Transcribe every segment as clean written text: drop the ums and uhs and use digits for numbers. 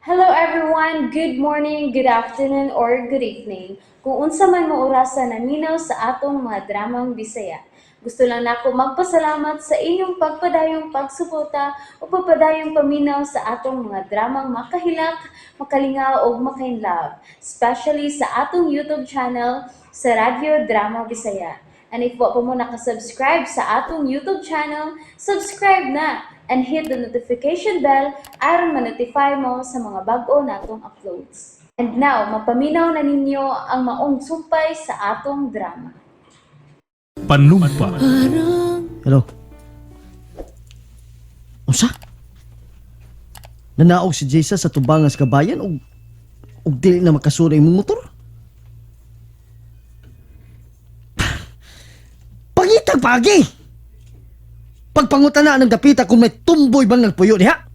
Hello everyone! Good morning, good afternoon, or good evening. Kung unsa man mo orasa naminaw sa atong mga dramang Bisaya. Gusto lang nako magpasalamat sa inyong pagpadayong pagsuporta o pagpadayong paminaw sa atong mga dramang makahilak, makalingaw ug makainlove, especially sa atong YouTube channel sa Radyo Drama Bisaya. And if wa pa mo nakasubscribe sa atong YouTube channel, subscribe na and hit the notification bell aron ma-notify mo sa mga bag-o natong uploads. And now, mapaminaw na ninyo ang maong sumpay sa atong drama. Panumpa. Hello. Unsa? Nanaog si Jessa sa tubangas kabayan og og dili na makasura imong motor? Pangitag pagi! Pagpangutan na ng dapita kung may tumboy bang nagpuyo diha.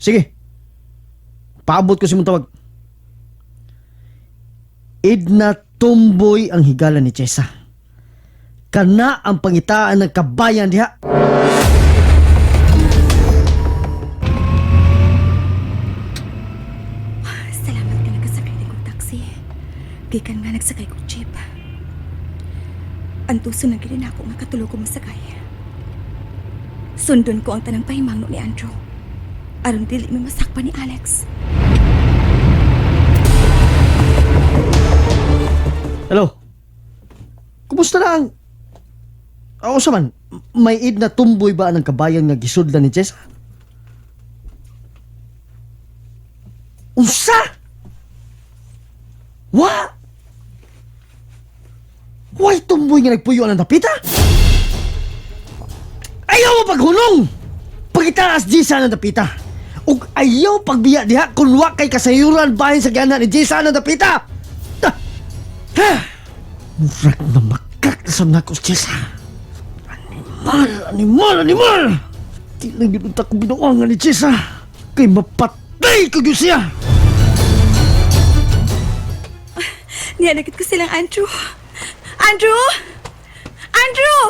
Sige. Paabot ko si mong tawag. Idna tumboy ang higala ni Chesa. Kana ang pangitaan ng kabayan diha. Salamat ka nagkasakay din kong taxi. Gikan nga nagsakay kong jeep. Antuso na gid ako nga katulo ko masakay. Sundon ko ang tanang pahimangno ni Andrew. Aron dili mi masakpan ni Alex. Hello. Kumusta na ang... Ako sa man, may id na tumboy ba ang kabayan nga gisudlan ni Chesa? Unsa? Wa? Why tumboy nga nagpuyo ang dapita? Ayaw mo paghulong! Pagitaas Jessa ng dapita. Ug ayaw pagbiya diha kung wa kay kasayuran bahin sa gana ni Jessa ng dapita. Ta! Ha! Murag na makakasam na ko siya sa... Animal! Animal! Animal! Di lang yun ang takong binuangan ni Jessa. Kay mapatay ko yun siya! Niyanagit ko silang Andrew. Andrew! Andrew!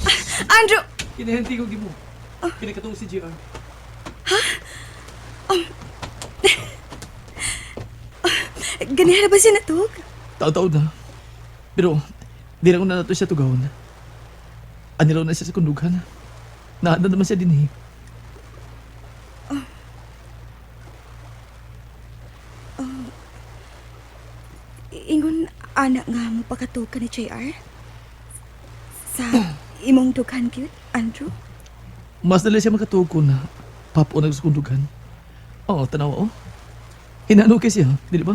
Ah, Andrew! Kinahenti ko gimo. Pinakatong si JR. Ganihan na ba siya natug? Taon-taon na. Pero, di lang ko na nato siya tugawon. Anilaw na siya sa kundughan. Naanda naman siya din eh. Ingon ana nga mo pagkatug ka ni JR? Sa imong dughan gyud, Andrew? Mas dali siya makatug ko na papo na sa kundughan. Oo, tanawa oh. Hinano kay siya, di ba?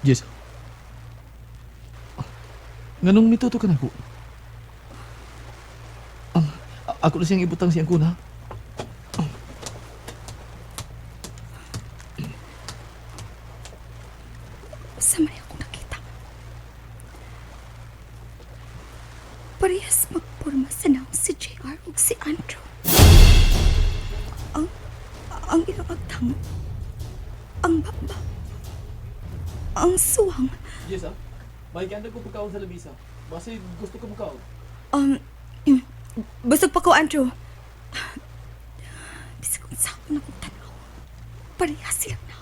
Jess. Nganong mituto ka na ko? Ang, ako na siyang ibutang siyang kuna. Sa man akong nakita. Parehas magporma sa naong si JR ug si Andrew. Ang ilang agtang, ang baba, ang suwang. Yes, ah. May ganda ko pagkaon sa lamisa. Basta gusto ko makaon. Um, busog pa ko, Andrew. Bisag kung saan na kong tanaw. Parehas silang naong.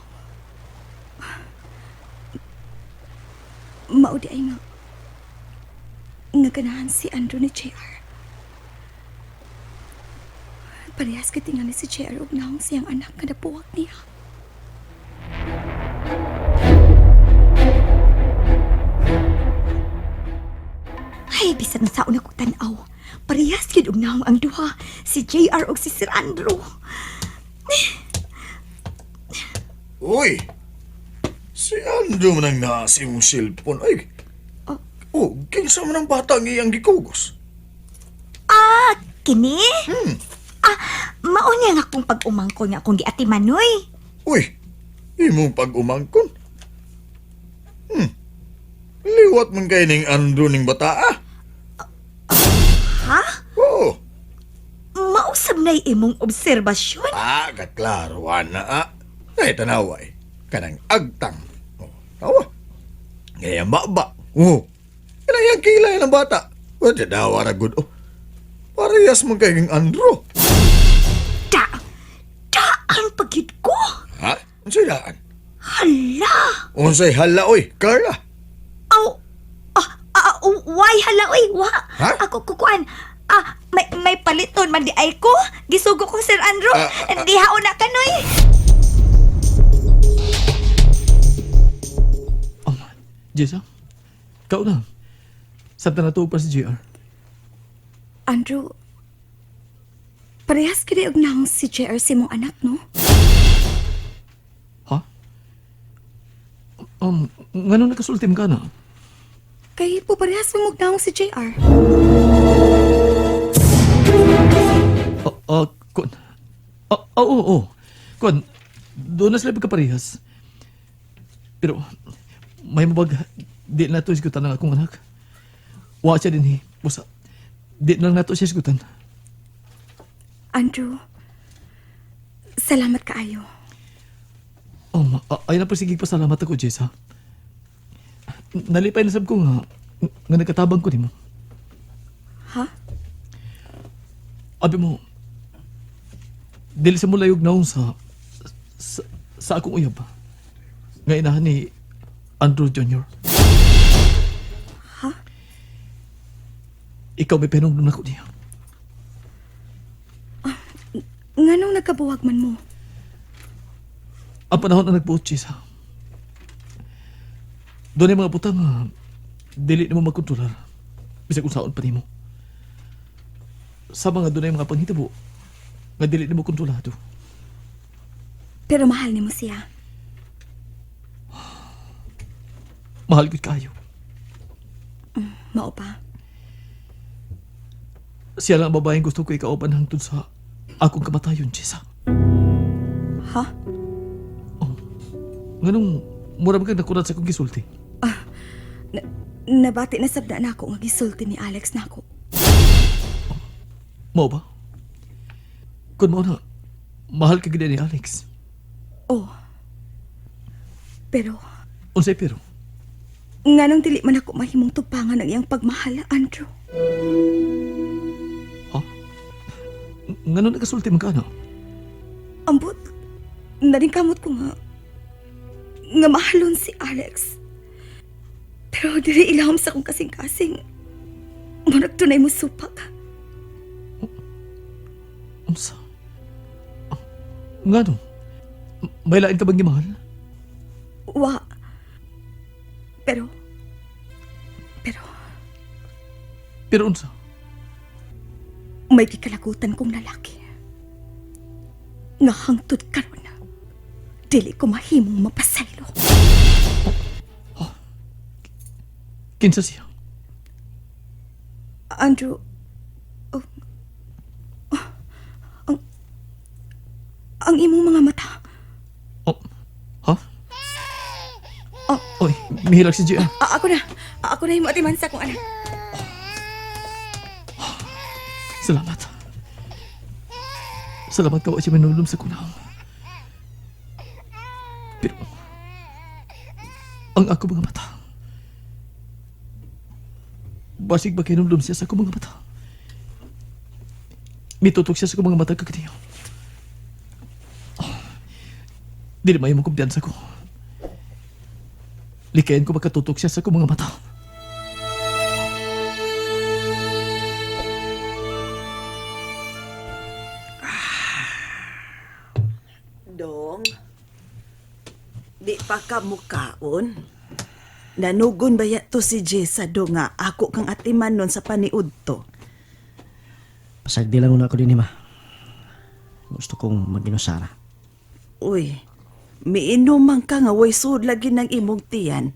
Maudi ay nga. Nga ganahan si Andrew ni JR. Parehas kitingan ni si JR og naong siyang anak nga napuwag niya. Ay, bisan sa una kong tanaw. Parehas gyud og naong ang duha, si JR og si Sir Andrew. Uy! Si Andrew man ang naa sa imong cellphone. Ay! Oh, kinsa man ang bata ang iyang gikugos? Ah, kini? Ah, mao niya nga akong pag-umangkon nga akong giatimanoy. Uy! Imong pag-umangkon. Liwat man kay ning Andrew ning bata ah. Ha? Oo. Mausab na'y imong obserbasyon. Ah, kaklaro na ah. Ay, tanawa eh. Kanang agtang. Oh, tawa. Ngaya baba. Oh. Kanang kilay ng bata. Wala daw ra good. Oh. Parehas man kay ang Andrew. Da! Daan pagid ko! Ha? Unsay daan? Hala! Unsay hala oy, Carla? Aw! Ah, ah, why hala oy? Wa! Ha? Ako kukuan. Ah, may paliton man di ay ko. Gisugo ko Sir Andrew. Ah, ah, ah. Di haon na kanoy. Jessa, ikaw na. Sabta na pa si JR. Andrew, parehas kini og naong si JR si mong anak, no? Ha? Ngano nakasultim ka na? Kay po parehas mo og naong si JR. Kun. Oo, oo. Kun, doon na sila pagkaparehas. Pero, may mabag, di na to isgutan ang akong anak. Wa siya din eh. Busa, di na lang nato siya isgutan. Andrew, salamat kaayo. Oh, ay na po sige pasalamat ako, Jessa. Nalipay na sab ko nga, nga nagkatabang ko nimo. Ha? Abi mo, dili sa mo layog naong sa akong uyab. Nga inahan ni Andrew Jr. Ha? Ikaw may penong nako niya. Nganong nagkabuwag man mo? Ang panahon na nagbuot, Jessa. Doon yung mga butang, dili nimo magkontrolar. Bisag unsaon pa nimo. Sa mga doon mga panghitabo, nga dili nimo kontrolado. Pero mahal nimo siya. Mahal gud kayo. Mao pa. Siya lang ang babaeng gusto ko ikauban hangtod sa akong kamatayon, Jessa. Ha? Nganong mura man kang nakurat sa akong gisulti. Na, nabati na sabda na ako nga gisulti ni Alex nako. Mao ba? Kun mao na, mahal ka gid ni Alex. Oh. Pero Unsay pero? nganong dili man ako mahimong tupangan ang iyang pagmahal, Andrew? Ha? Nganong nagasulti man ka na? Ambot, naringkamot ko nga nga mahalon si Alex. Pero diri ilahom sa akong kasing-kasing. Murag tunay mo supak. Unsa? Ngano? May lain ka bang gimahal? Wa. Pero pero Pero unsa? may gikalagutan kong lalaki. Nga hangtod karon dili ko mahimong mapasaylo. Kinsa siya? Andrew, oh, oh, ang ang imong mga mata. Oh, ha? Oh. Oy, mihilak si Gia. Ah, ako na. Ah, ako na yung atiman sa akong anak. Salamat. Salamat ka wa siya manulom sa kunang. Pero, ang ako mga mata. Basig ba kinumdum siya sa akong mga mata? Mitutok siya sa akong mga mata kagatiyo. Dili may mong kumpiyansa ko. Likayan ko makatutok siya sa akong mga mata. Dong, di pa ka mukaon. Nanugon ba ya to si Jessa do nga ako kang atiman nun sa paniud to. Pasagdi lang una ako din, ma. Gusto kong maginusara. Uy, miinom man ka nga way sud lagi ng imong tiyan.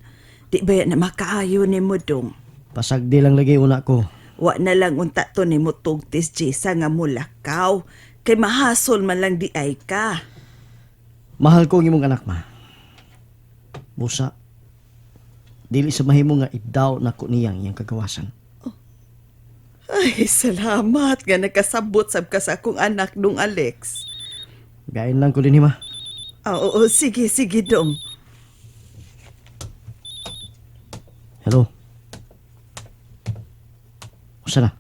Di ba ya na makaayo ni mo dong? Pasagdi lang lagi una ko. Wa na lang unta to ni mo tugtis Jessa nga mulakaw. Kay mahasol man lang di ay ka. Mahal ko ang imong anak, ma. Busa, dili sa mahimo nga idaw na ko niyang iyang kagawasan. Ay, salamat nga nakasabot sab ka sa akong anak dong Alex. Gain lang ko din, ma. Ah, oo, sige, sige dong. Hello. Usa na?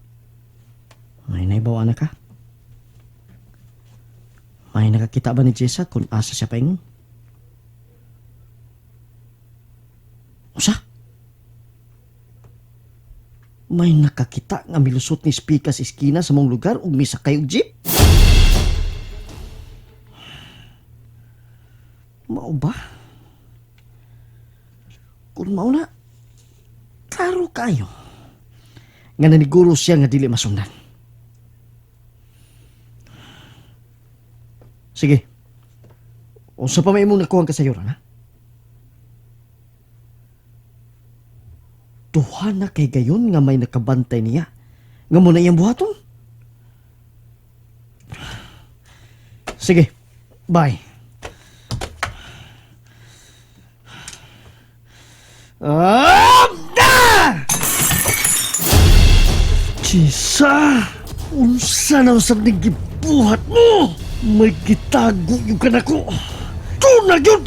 May naibawa na ka? May nakakita ba ni Jessa kung asa siya paingon? Usa? May nakakita nga milusot ni Spika sa iskina sa mong lugar ug misakay og jeep? Mao ba? Kung mao na, klaro kayo. Nga naniguro siya nga dili masundan. Sige. Unsa pa may imong nakuha kasayuran, ha? Duha na kay gayon nga may nakabantay niya. Nga mo na iyang buhaton. Sige. Bye. Ah! Ah! Chisa! Unsa na usab ning gibuhat mo? May gitago yung kanako. Tuna yun!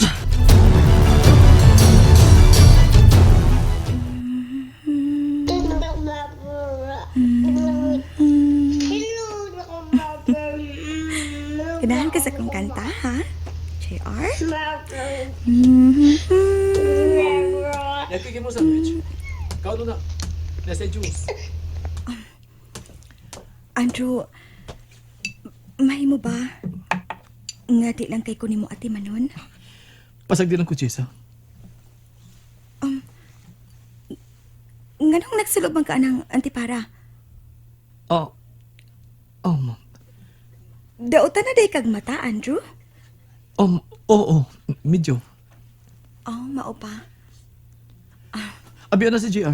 Ganahan ka sa kong kanta, ha? JR? Nagkigin mo sandwich. Kauno na. Nasa juice. Andrew, mahimo ba? Nga di lang kay kunin mo ati manon? Pasag din ang kutsisa. Nganong nagsulob man ka ng antipara? Oh. Dautan na day kag mata, Andrew? Oo, medyo. Oh, mao pa. Abi na si JR.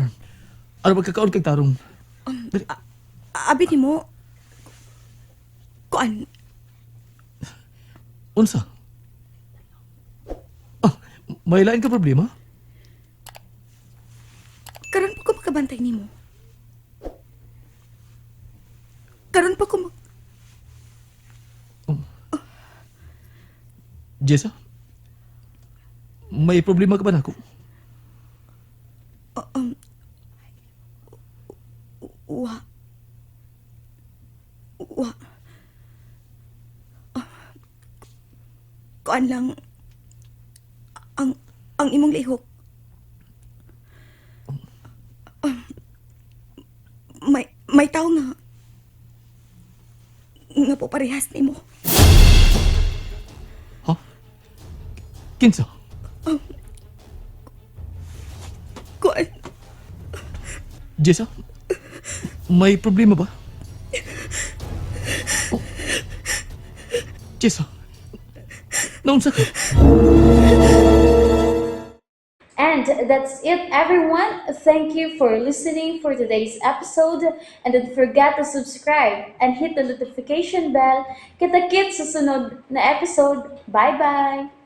Ano magkakaon kag tarong? Dali. Abi nimo kuan, Unsa? Ah, may lain ka problema? karon pa ko makabantay nimo. Karon pa ko mak- Jessa? May problema ka ba nako? Wa. Wa. Ah, kuan lang ang imong lihok. Ah, may tao nga nga po parehas nimo. Ha? Kinsa? Kuan, Jessa? May problema ba? Oh. Jessa? Naunsa ka? And that's it, everyone. Thank you for listening for today's episode. And don't forget to subscribe and hit the notification bell. Kita-kits sa sunod na episode. Bye-bye!